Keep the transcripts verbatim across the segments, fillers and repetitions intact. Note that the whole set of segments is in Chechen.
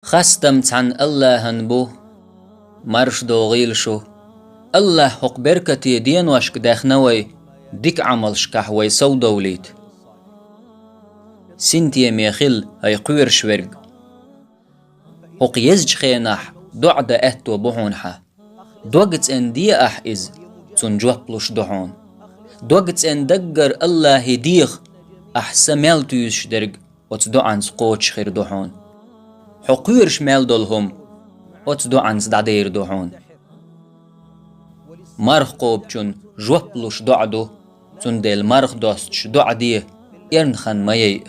Хастам цхьан АллахӀан бу, марш догӀийла шу. АллахӀа хӀокху беркате деношка даьхна вай, дика Ӏамалшкахь вай совдовлийта. Синтеме хила, хӀай кхоьруш верг. ХӀокху езачу хенахь доӀа дан аьтто бу хьуна хьан. Дог цӀена де ахь иза, цунна жоп луш ду хьуна. Дог цӀена даггара АллахӀе деха, ахь са мел туьйсуш дерг оцу доӀанца кхочуш хир ду хьуна. Хьо кхоьруш мел долу хӀума оцу доӀанца дӀадер ду хьуна. Марха кхобучунна жоп луш доӀа ду, цундела марха достуш доӀа де, эрна хан ма яйа.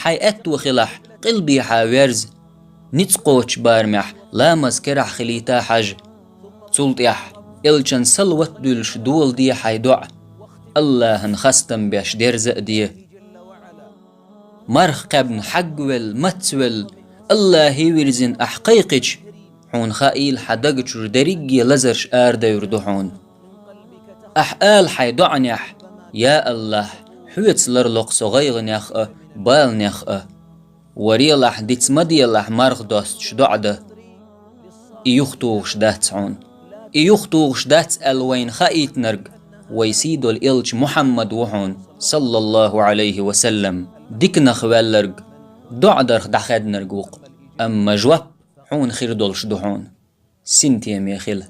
Хьайн аьтто хилахь, къилбехьа верза, ницкъ кхочучу барамехь ламаз керахь хилийта хьажа. Цул тӀаьхьа элчан салават дуьллуш дола де хьайн доӀа, АллахӀан хастам беш дерза а де. Марха кхаьбна хьагвелла, мацвелла, АллахӀе вирзина ахь кхайкхича, хьуна хаийла хьан даг чуьра дерриге лазарш арадевр ду хьуна. Ахь ала хьайн доӀанехь: «Я АллахӀ, хьоьца ларло-кх со гӀайгӀанех а, баланех а». Варелахь, диц ма делахь, марха достуш доӀа дан. И юхатухуш дац хьуна. И юхатухуш дац аьлла вайна хаийтинарг вай сий долу элча Мухьаммад ву хьуна, саллаллаху Ӏалайхи ва саллам. Диканах ваьлларг, доӀа дарх дӀахаьднарг ву-кх, амма жоп хьуна хир долуш ду хьуна. Синтеме хила,